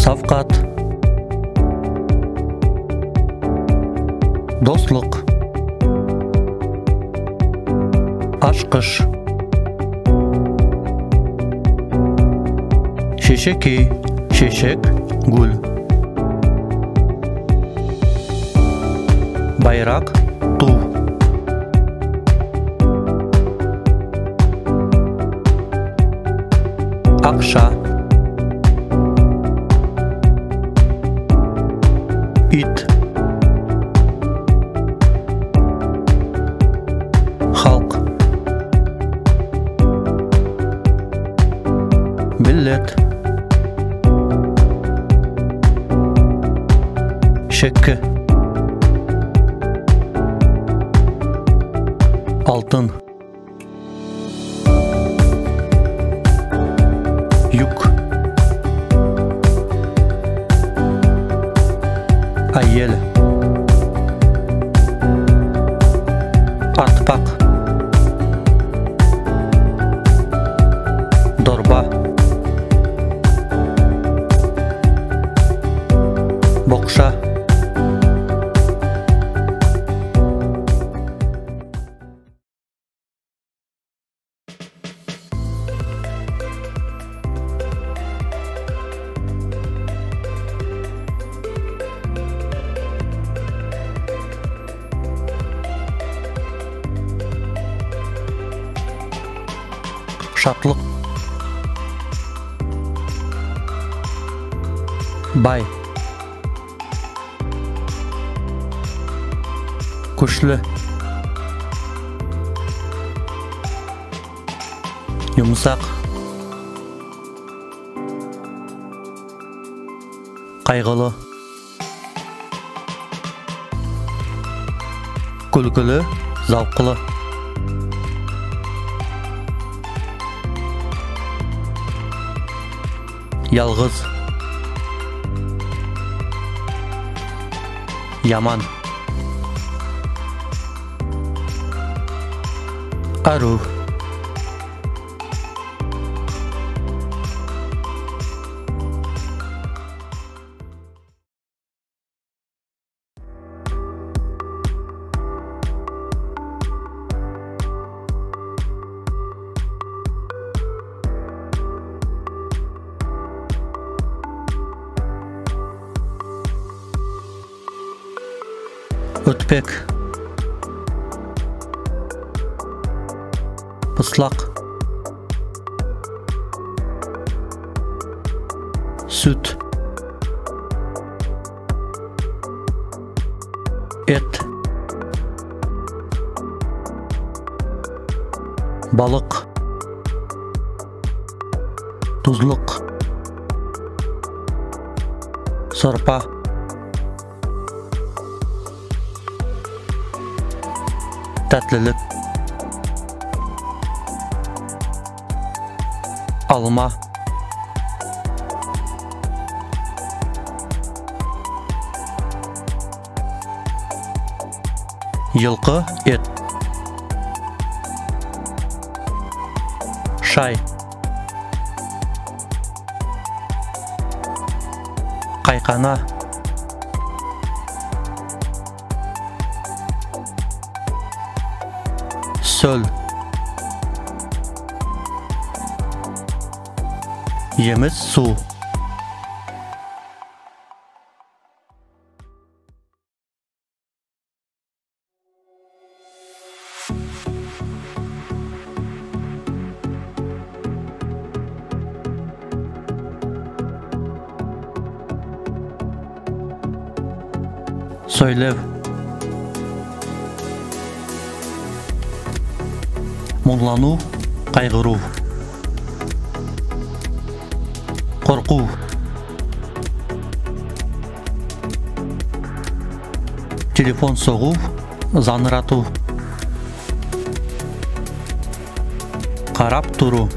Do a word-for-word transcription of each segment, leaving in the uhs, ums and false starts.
Савкат. Дослык. Ашкыш. Шешекей, шешек, гуьл. Байрак, тув. Акша. Ит. Халк. Миллет. Шекки. Алтын. Юк. Аьел. Атпак. Дорба. Бокша. Шатлык. Бай. Куьшли. Юмсак. Кайгылы. Куьлкили, завклы. Ялгыз. Яман. Арув. Оьтпек. Пыслак. Суьт. Эт. Балык. Тузлык. Сорпа. Таьтли. Алма. Йылкы эт. Шай. Кайкана. Соьл. Емис сув. Соьйлев. Мунъланув, кайгырув. Коркув. Телефон согув, занъыратув. Карап турув,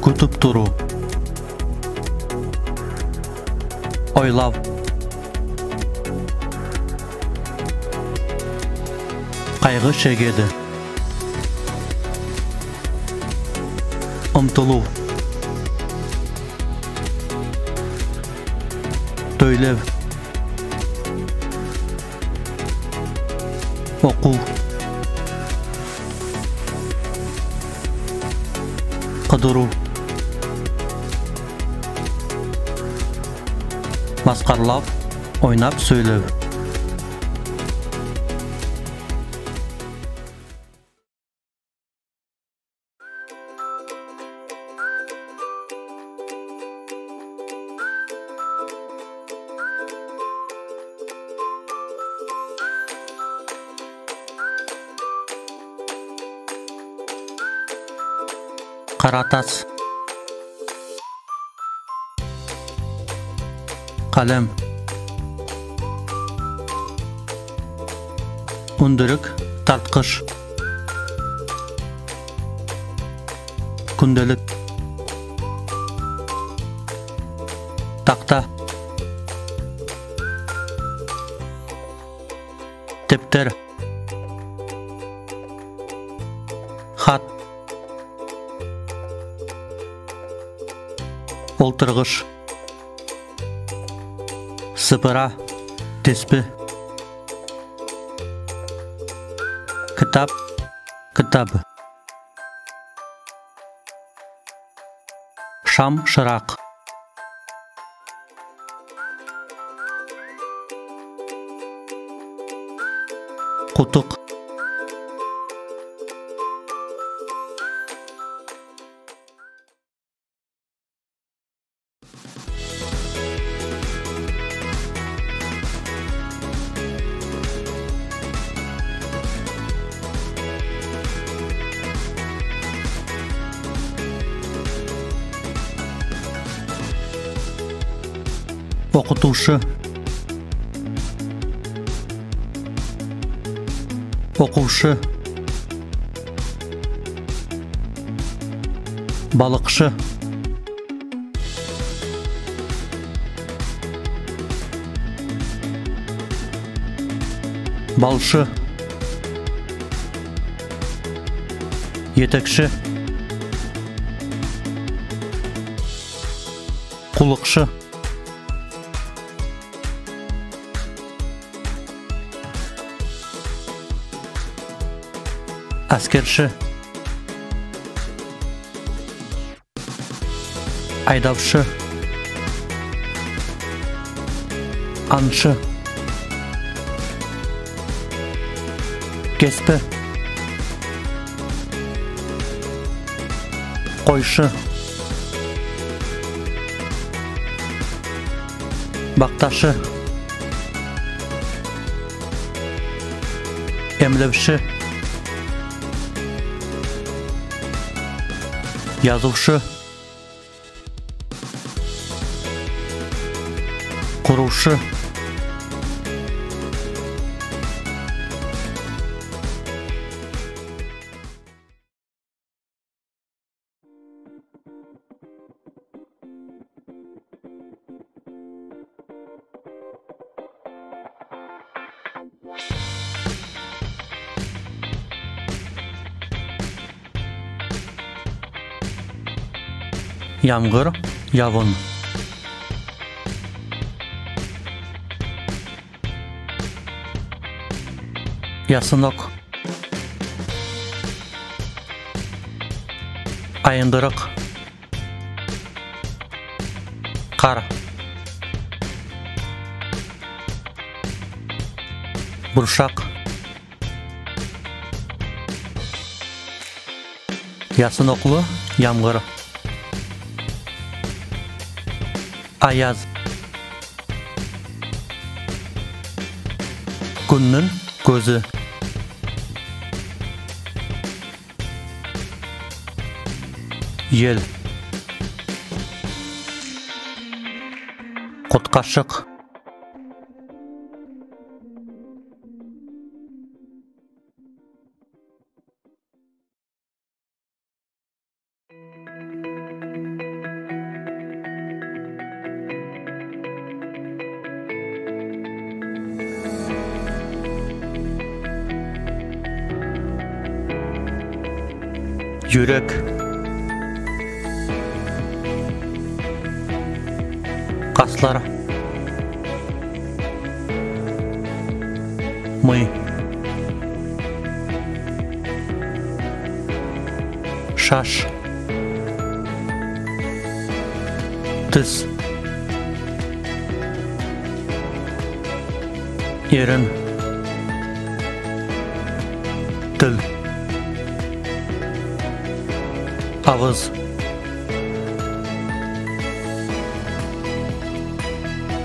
куьтип турув. Ойлав. Кайгы шегеди. Ымтылув. Соьйлев. Окув. Кыдырув. Маскарлав, ойнап соьйлев. Кара тас. Калем. Уьндирик тарткыш. Куьнделик. Такта. Тептер. Хат. Олтыргыш. Сыпыра, теспи. Китап, китап. Шам, шырак. Кутык. Окытувшы. Окувшы. Балыкшы. Балшы. Етекши. Куллыкшы. Аскерши. Айдавшы. Аншы. Кеспи. Койшы. Бакташы. Эмлевши. Язувшы. Курувшы. Ямгыр, явын. Ясынок. Айындырык. Кар. Буршак. Ясыноклы ямгыр. Аяз. Куьннинъ коьзи. Ел. Курткашык. Юрек. Каслар. Ми. Шаш. Тис. Эрин. Тил. Авыз.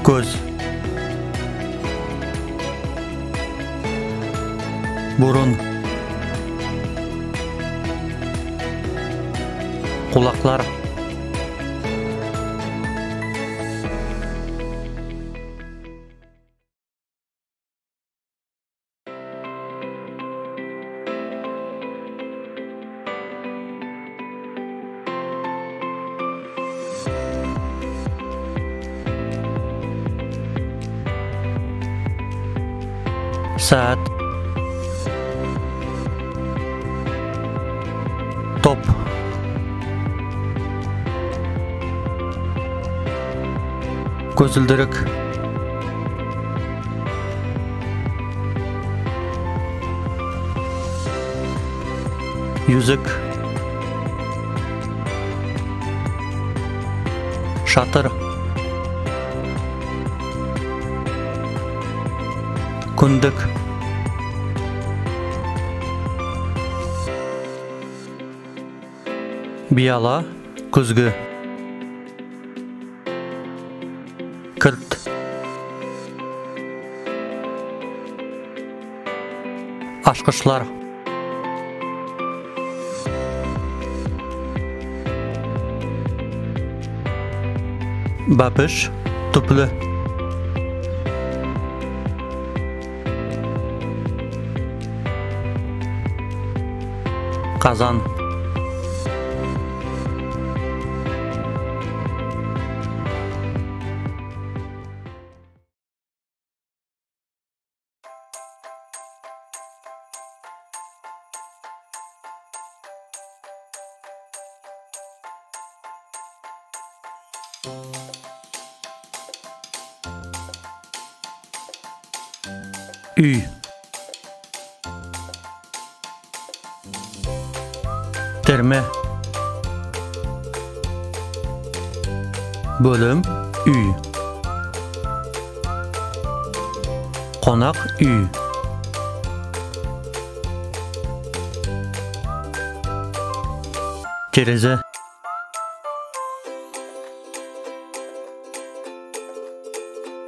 Коьз. Бурын. Кулаклар. Саьат. Топ. Коьзилдирик. Юзик. Шатыр. Куьндик. Бияла, куьзги. Килт. Ашкышлар. Баьпиш, туьпли. Казан. Уьй. Терме. Боьлим, уьй. Конак уьй. Терезе.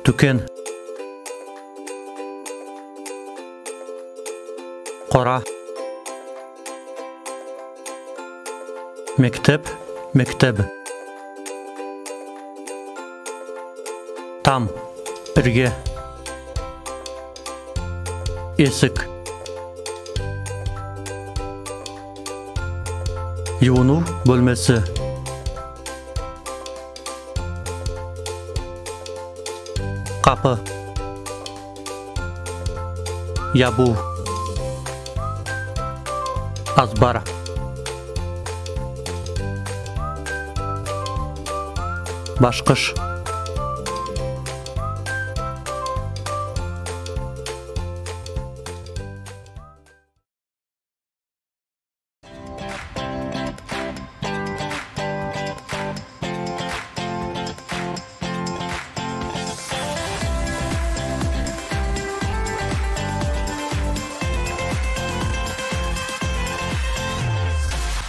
Туькен. Кора. Мектеп, мектеб. Там, ирге. Эсик. Ювынув боьлмеси. Капы. Ябув. Азбар. Баскыш.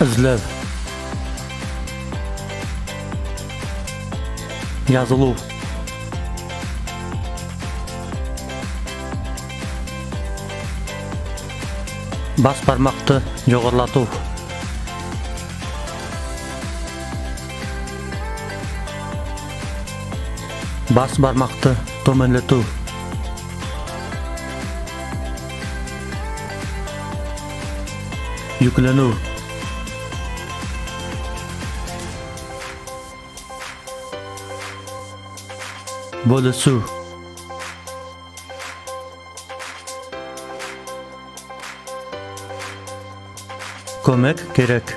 Излев. Язылув. Бас бармакты йогарылатув. Бас бармакты тоьменлетув. Юкленув. Боьлисув. Коьмек керек.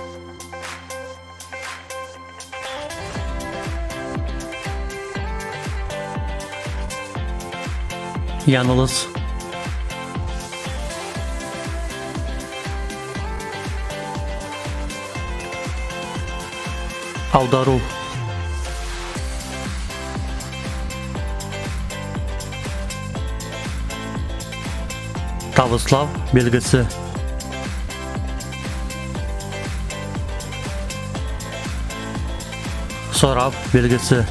Янъылыс. Авдарув. Табыслав белгиси. Сорав белгиси.